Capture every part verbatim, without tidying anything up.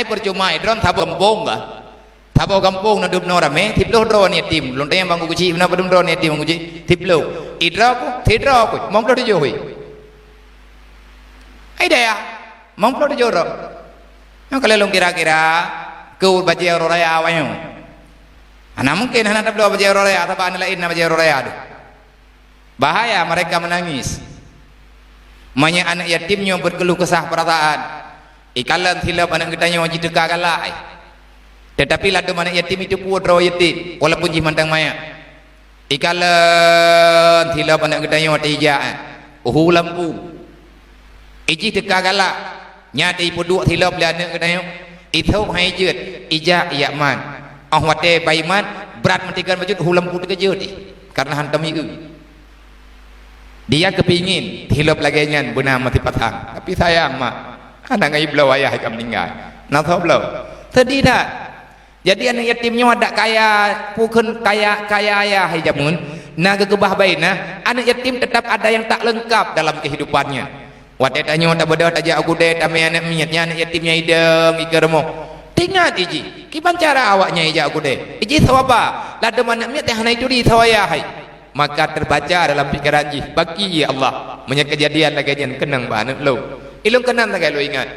Percuma idroe saboh gampông ka. Saboh gampông na dub noe ramé, siplôh droe aneuk yatim. Lôn tanyong bang geuchik, na padum droe aneuk yatim bang geuchik? Siplôh. Idroe ku, sidroe ku, limong ploh tujoh wei. Hai dayah, limong ploh tujoh droe. Nyoe kalau lôn kira-kira, keu bajée uroe raya awaknyoe. Hana mungkin hana tabloe bajée uroe raya, sabab aneuk laén na bajée uroe raya deuh. Bahaya mereka menangis. Meunyoe aneuk yatim nyoe berkeluh kesah perasaan, ikalon silop aneuk geutanyoe jiteuka galak, eh. Tetapi ladum aneuk yatim itu pue droe yatim, walaupun jih mantong manyét. Ikalon silop aneuk geutanyoe watée ijak, eh, uhu lampu. Ijih teuka galak, nyan teuh ipeuduek silop lé aneuk geutanyoe. Isôk han ijeuet, ijak ijak mat. Óh watée bai mat, brat meutikan bacut, uhu lampu teukeujot jih, karena hantom ieu. Dia kepingin silop lagée nyan beuna meusipasan, tapi sayang mak, aneuk ngon ibloe ayah ka meuninggai. Na soe bloe? Sedih that. Jadi aneuk yatim nyoe adak kaya, bukon kaya, kaya ayah hai jameun, na geukeubah baina, aneuk yatim tetap ada yang tak lengkap dalam kehidupannya. Watée tanyoe tabeudôh tajak u keudè tamé aneuk miet, nyan aneuk yatim nyang idong ikeue rumoh. Teuingat ijih, kiban cara awaknyan ijak u keudè. Ijih sawaba, ladom aneuk miet teuh hana ituri sawa ayah hai. Maka terbaca dalam pikiran jih, "Baki, ya Allah, meunyoe keujadian lagée nyan keunong bak aneuk lôn." Ilôn keunan lagée lôn ingat.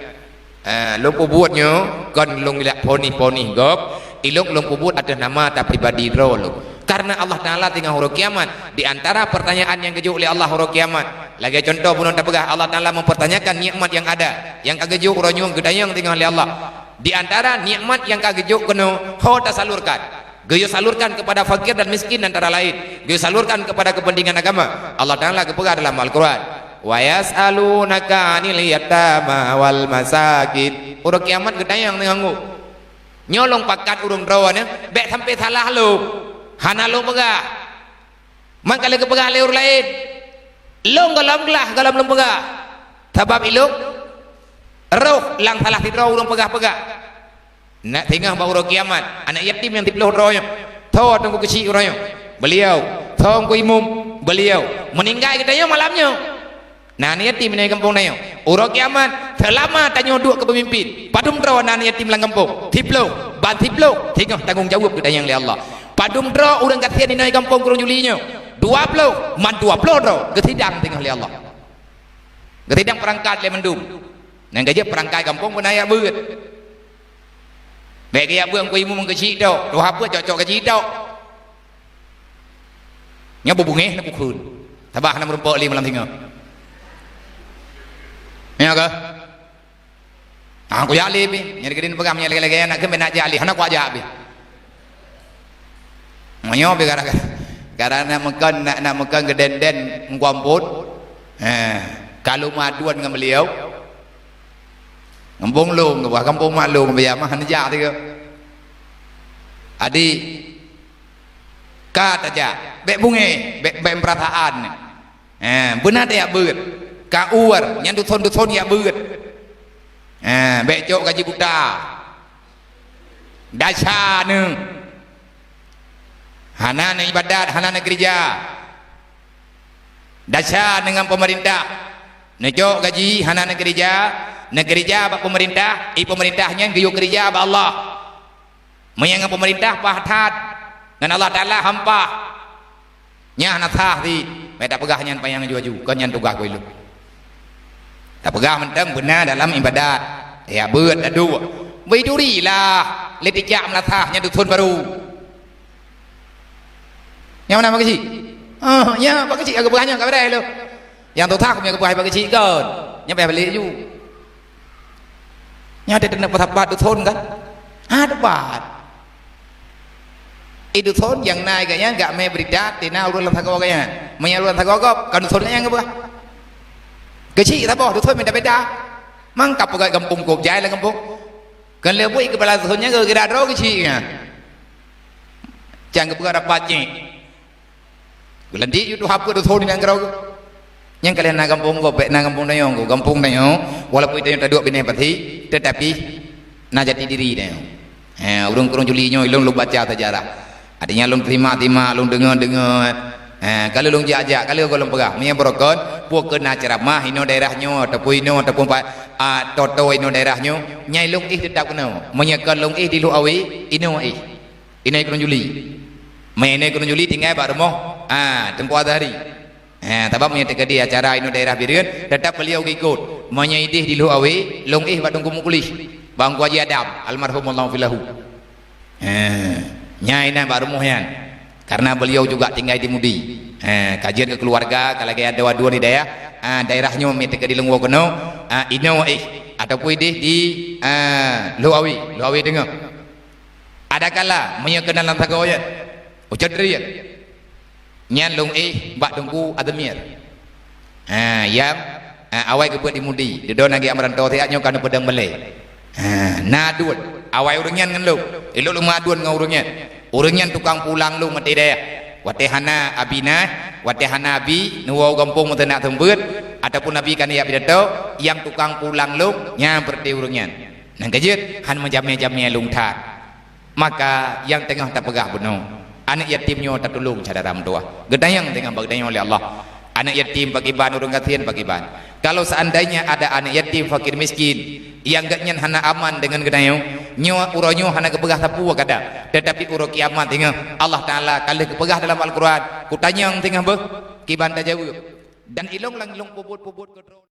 Ah, lôn peubuet nyoe kon lôn jak ponih-ponih gob, ilôn lôn peubuet ateueh nama tapribadi droe lôn. Karena Allah Taala teungoh uroe kiamat, di antara pertanyaan nyang geujok lé Allah uroe kiamat, lagée contoh bunoe tapeugah, Allah Taala mempertanyakan nikmat yang ada, nyang ka geujok uroe nyoe geutanyong teungoh lé Allah. Di antara nikmat nyang ka geujok keunoe, ho tasalurkan. Geuyue salurkan kepada fakir dan miskin antara lain. Geuyue salurkan kepada kepentingan agama. Allah Taala geupeugah dalam Al-Quran, "Wa yas'alunaka 'anil yatama wal masakin." Uroe kiamat geutanyong deungon nguk. Nyoe lôn pakat ureuëng droeneuh, bék sampai salah lôn. Hana lôn peugah. Man ka lheueh geupeugah lé ureuëng laén. Lôn gohlom glah, gohlom lôn peugah. Sabab ilôn roh lam salah sidroe ureuëng peugah-peugah. Nak teungoh bak uroe kiamat, aneuk yatim nyang siplôh droe nyoe, tho teungku keuchik uroe nyoe, beliau, tho teungku imum, beliau, meuninggai geutanyoe malam nyoe. Na aneuk yatim inong gampông tanyoe. Uroe kiamat, seulama tanyoe duek keu peumimpin, padum droe na aneuk yatim lam gampông? Siplôh, ban siplôh, teungoh tanggong jaweueb geutanyong lé Allah. Padum droe ureuëng gasien inong gampông Krueng Juli nyoe? Dua ploh, man dua ploh droe geusidang teungoh lé Allah. Geusidang peurangkat lé mandum. Nyang keujeuet peurangkat gampông beuna jak beuet. Bék geujak beuet ngon imum keuchik tok, tuha peuet cok-cok keuchik tok. Nyoe beubungéh na bukon. Sabab hana meurumpok lé malam singoh. Nyoe keuh. Ah, kujak lé pih. Nyang keudeh peugah meunyoe lagée-lagée nyan keuh nak jak lé, hana kujak pih. Meunyoe pih gara-gara, gara nak meukon, nak, nak meukon geuden-den meukampot. Eh, ka lôn meuaduan ngon beliau. Gampông lôn, gampông mak lôn, biar mah neujak tiga. Adik, ka tajak, bék bungéh, bék, bék perasaan. Eh, beuna tajak beuet. Ka uwer, nyan duson-duson jak beuet. Eh, bék cok gaji buta. Dasha neuh. Hana neuibadat, hana neukeurija. Dasha neuh ngon peumeurintah. Neucok gaji, hana neukeurija. Neukeurija bak peumeurintah, i peumeurintah nyan geuyue keurija bak Allah. Meunyoe ngon peumeurintah paih that, ngon Allah Taala hampa. Nyan hana sah cit. Bék tapeugah nyan panyang aju-aju, kon nyan tugaih gohlom. Tapeugah mantong beuna dalam ibadat. Ya, beuet taduek. Beu turi lah, lé tijak meulasah nyan duson barô. Nyang mana bak keuchik? Oh, nya bak keuchik aku peugah nyan ka beureh lom. Nyang tu tak aku peugah bak keuchik kon. Nyang payah balik ju. Nyan teuh teuneuk peusapat duson kan? Ha, tepat. I duson nyang na geuh nyan gak mé berita tina ureuëng lam sagoe geuh nyan. Meunyoe ureuëng lam sagoe gob, kan duson nyang geupeugah. Keuchik saboh duson beda-beda. Mangkab peugah gampông kôb jai lam gampông. Kan lé buet kepala duson nyan geuh kira droe keuchik nyan. Cang geupeugah rapat cik. Geulantik ju tuha peuet duson nyang keudroe. Nyang kalian na gampông gob, bék na gampông tanyoe gob. Gampông tanyoe, walaupun tanyoe taduek binéh pasi, tetapi na jati diri tanyoe. He, ureuëng-ureuëng Juli nyoe ilôn lôn baca sejarah. Artinya lôn terima-terima, lôn deungoe-deungoe. He, kalau lôn jak-jak, kalau gohlom peugah, meunyoe beurokon, pue keu na ceramah inoe daerah nyoe, ataupun inoe, ataupun pa-, Ah, toto inoe daerah nyoe, nyan lôn éh teutap keunoe. Meunyoe kon lôn éh di Lhokseumawe, inoe éh. Inoe keunoe Juli. Meunyoe inoe keunoe Juli tinggai bak rumoh, ah, Teungku Azhari. Ha, sabab meunyoe teukeudi acara inoe daerah Bireuen, teutap beuliau geuikot. Meunyoe idéh di Lhokseumawe, lôn éh bak Teungku Muklis, bak Teungku Haji Adam, almarhum Allahu filahu. Ha, nyan inan bak rumoh nyan. Karena beliau juga tinggai di Mudi. Ha, ka jeuet keu keuluwarga, ka lagèe adoe-adoe di dayah, ha, daerah nyoe meunyoe teukeudi lôn woe keunoe, ha, inoe éh, ataupun idéh di, ha, Lhokseumawe, Lhokseumawe teungoh. Adakala meunyoe keunan lam sagoe nyan, ucot riet. Nyan lôn éh bak Teungku Ademir. Ha, nyang, ha, awai geubeuet di Mudi, dudoe na geuh meurantô siat nyoe ka neupeudong balèe. Ha, na aduen, awai ureueng nyan ngon lôn. Ilôn lôn meuaduen ngon ureueng nyan. Ureueng nyan tukang pulang lôn maté dayah. Watèe hana abi na, watèe hana abi neuwoe u gampông meuteuna seumeubeuet, ataupun abi ka neujak pidato, nyang tukang pulang lôn, nyan peureuté ureueng nyan. Nyang keujeuet, han meujamé-jamé lôn that. Maka nyang teungoh tapeugah bunoe, aneuk yatim nyoe tatulông syedara meutuwah. Geutanyong teungoh bak geutanyong lé Allah. Aneuk yatim pakriban, ureueng gasien pakriban. Kalau seandainya ada aneuk yatim fakir miskin nyang geuhnyan hana aman deungon geutanyong, nyoe uroe nyoe hana geupeugah sapeue keu gata, teutapi uroe kiamat teungoh Allah Taala ka lheueh geupeugah dalam Al-Qur'an, "Kutanyong teungoh beuh, kiban tajaweueb." Dan ilông lam lông peubuet-peubuet keudroe.